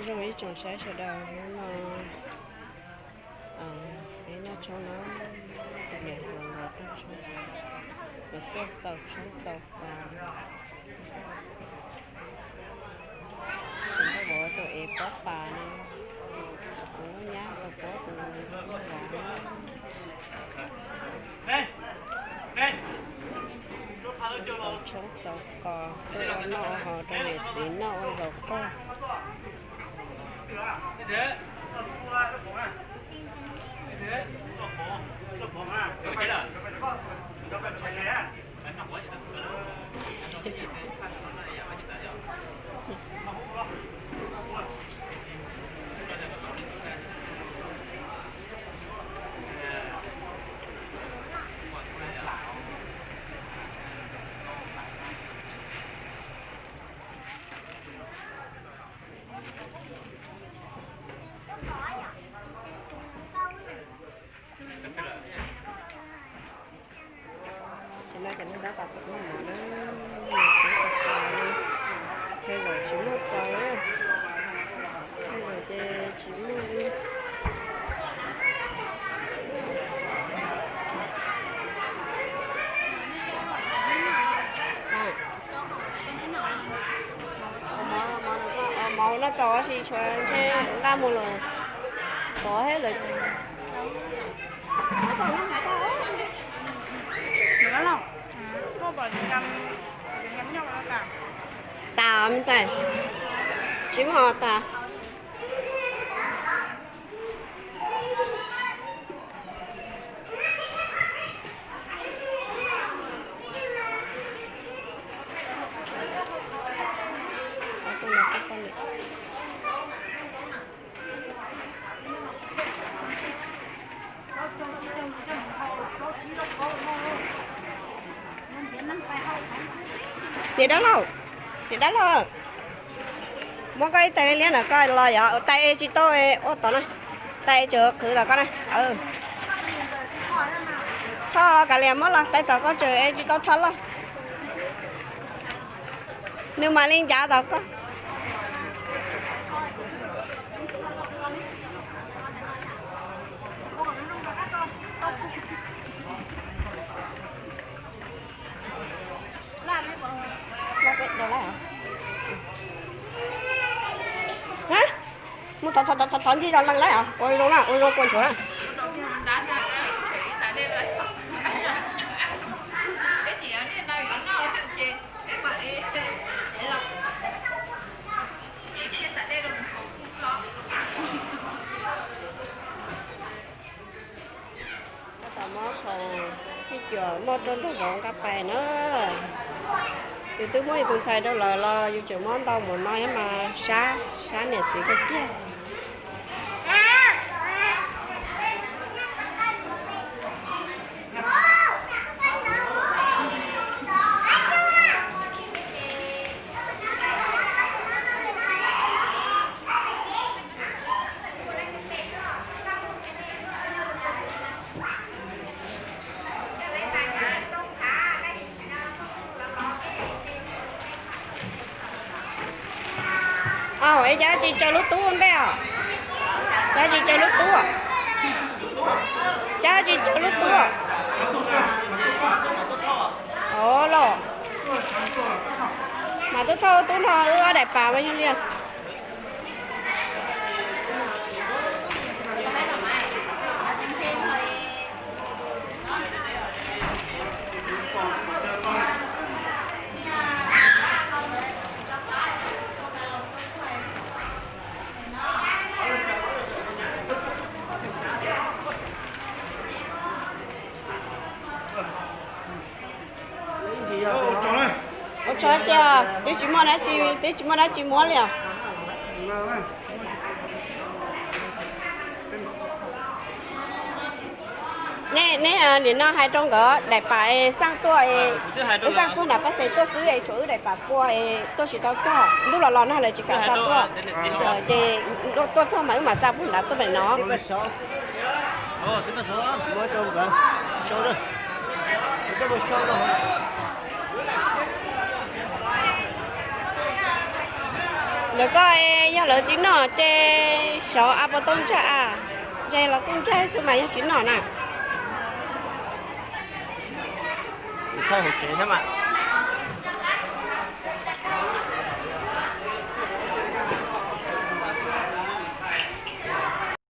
Zoo ib tsoom saib sawv daws, hnub no peb noj tshoob na, tus niam hluas nkawd tag tshoob, nkawd tuaj xaus tshoob xaus pas. Tus nkauj vauv tus ev pob pas no, kuv nyab tus puab tus vauv. Xaus tshoob xaus kos, tuaj ua noj ua haus rau niam txiv noj ua zaum kawg. Ces no ces neb tab tom pem muaj mov na, ces zaum tsis muaj tsaus, ces zaum ces tsis muaj li. Mov noj tau tab sis tshuav ntshe nqaj mus lawm, pov thiab lawm. Tas me ntxhais, tsis muaj tas. Niam dab laug, niam dab laug, muab koj ib tais liab liab ntawm koj los yog tais es tsis tau ua tod na, tais es tseem qhwv los koj na. Tho los kav liam muab los tais tom koj tseem es tsis tau tho loj. Nws mam li ncav tom koj. Mus thov thov thov ncig los lees lawm os, ua zoo na, ua zoo kua nchuav na. Tab tom muab qhov fij cuam muaj rau nraug vauv nqa pais na. Yus twb muab yus tus ntxhais rau lawm los yus tseem muab ntau npaum no thiab mas sab, sab niam txiv kawg kiag. Au, es cov tsis tsaws lub tub ntej os? Cov tsis tsaws lub tub, cov tsis tsaws lub tub. Ov los, mas tub thauj tub no wb ob daim pam mas yog li. Ua tsaug tsi, twb tsis muaj dab tsi, twb tsis muaj dab tsi muab li os. Nej, nej nim no hais rau nkawd daim pam es xaj tuaj, xaj tuaj nram paj xes tuaj xwb es tshuav wb daim pam pua es tuaj tsis tau txog, ntuj los los no lawv tsis kam xa tuaj. Ces tuaj txog mas wb mam xa puag nrad tuaj pem no. Ntawm koj Yog lawv tsis noj ces xyov a puas tau ntsaig a. Ntsaig los kuj ntsaig xwb mas yog tsis noj na. Thawj hauv tsev thiab mas.